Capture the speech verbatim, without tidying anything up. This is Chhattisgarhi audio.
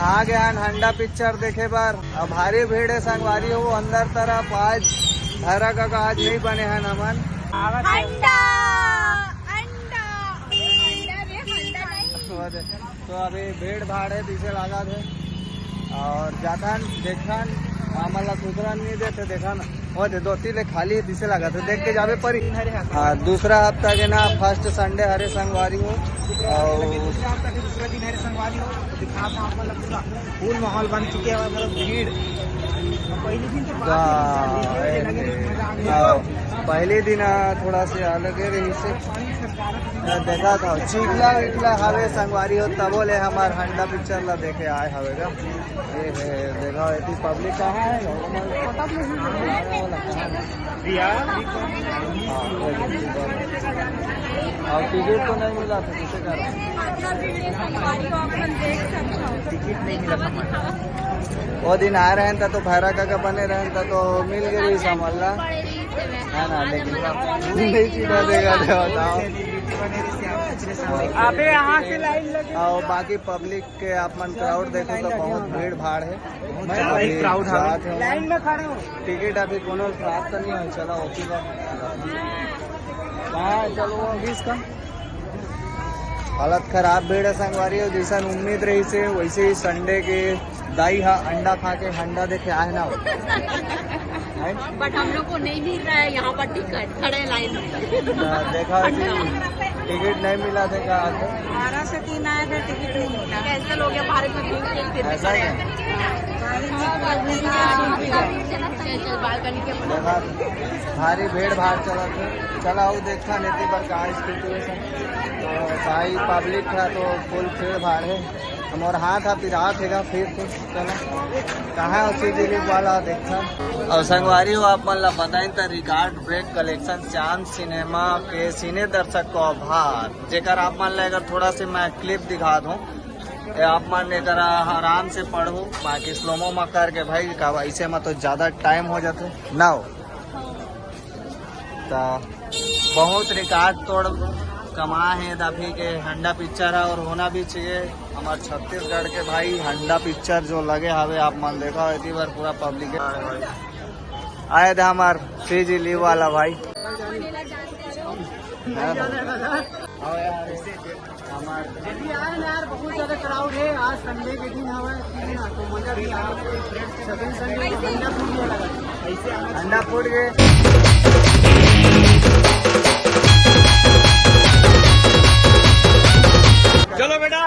आ गए हन हंडा पिक्चर देखे बर। अब भारी भीड़ है संगवारी हो अंदर तरफ। आज भैरा काका आज नहीं बने हन हमन। अंडा, अंडा, अंडा रे, अंडा नहीं। तो अभी भीड़ भाड़ है, पीछे लागत है। और जाथन, देखथन, हमन ला सुतरन नहीं देते, देखा ना। वो दे, दो तीन ले खाली है, पीछे लागत है, देख के जावे परी। हाँ, दूसरा हफ्ता के ना, फर्स्ट संडे हरे संगवारी हो। और दूसरा हफ्ता के दूसरा दिन हरे संगवारी हो, तो दिखा था आप लोग पूरा फुल माहौल बन चुके हैं, मतलब भीड़। पहले दिन तो बात ही नहीं चल रही थी, लगे मजा आ गया। हाँ, पहले दिन, आ, थोड़ा से अलग ही रही से। देखा था, चिखला विखला हवे संगवारी हो, तबो ले हमार हंडा पिक्चर ला देखे आए हवे गा। ये है, देखा, इतनी पब्लिक कहाँ है? और टिकट तो नहीं मिला था, किसे कारण? टिकट नहीं मिला था। वो दिन आ रहे हैं तो भैरा काका बने रहे हैं तो मिल गए रही सामल्ला, है ना? लेकिन नहीं सीधा देगा, बताओ। अबे यहाँ से लाइन लगे। और बाकी पब्लिक के आप मन क्राउड देखो तो बहुत भीड़ भाड़ है। मैं अभी क्राउड है। लाइन में खड़े हो। टिकट अभी कोनो प्राप्त नहीं है। चलो, ओके बा। कहाँ है? चलो, अभी इसका हालत खराब भीड़ है संगवारी हो। जैसन उम्मीद रही से वैसे ही संडे के दाई हा अंडा खा के हंडा देखे आए ना हो। हैं? बट हम लोग को नहीं मिल रहा है यहाँ पर टिकट, खड़े लाइन में। ना, देखा जी, टिकट नहीं मिला, देखा। बारह से तीन आए थे, टिकट नहीं मिला। कैंसिल हो गया, भारत में घूम के फिर ऐसा ही है। देखा, भारी भीड़ भाड़ चला था। चला, वो देखा नहीं थी, पर कहाँ स्थिति है सब। तो भाई, पब्लिक था तो फुल भीड़ भाड़ है। हमार हाथ हा पिरात हेगा फिर तो। चलो, कहाँ है उसी दिलीप वाला देखा। और संगवारी हो, आप मन ला बताइन त रिकॉर्ड ब्रेक कलेक्शन चांद सिनेमा के सिने दर्शक को आभार, जेकर आप मन ला अगर थोड़ा से मैं क्लिप दिखा दूं, ये आप मन एकर आराम से पढ़ो, बाकी स्लोमो में करके भाई का ऐसे में तो ज्यादा टाइम हो जाते ना हो। त बहुत रिकॉर्ड तोड़ कमा है दाफी के हंडा पिक्चर है और होना भी चाहिए। हमार छत्तीसगढ़ के भाई हंडा पिक्चर जो लगे हवे, आप मन देखा हो, इतनी बार पूरा पब्लिक आए थे हमार सीजी लीव वाला भाई। हमार जल्दी आए ना यार, बहुत ज्यादा क्राउड है। आज संडे के दिन हवे, ठीक है ना, तो मजा भी आए। सेकंड संडे को ठंडा फूड भी लगा, ठंडा फूड के। चलो बेटा,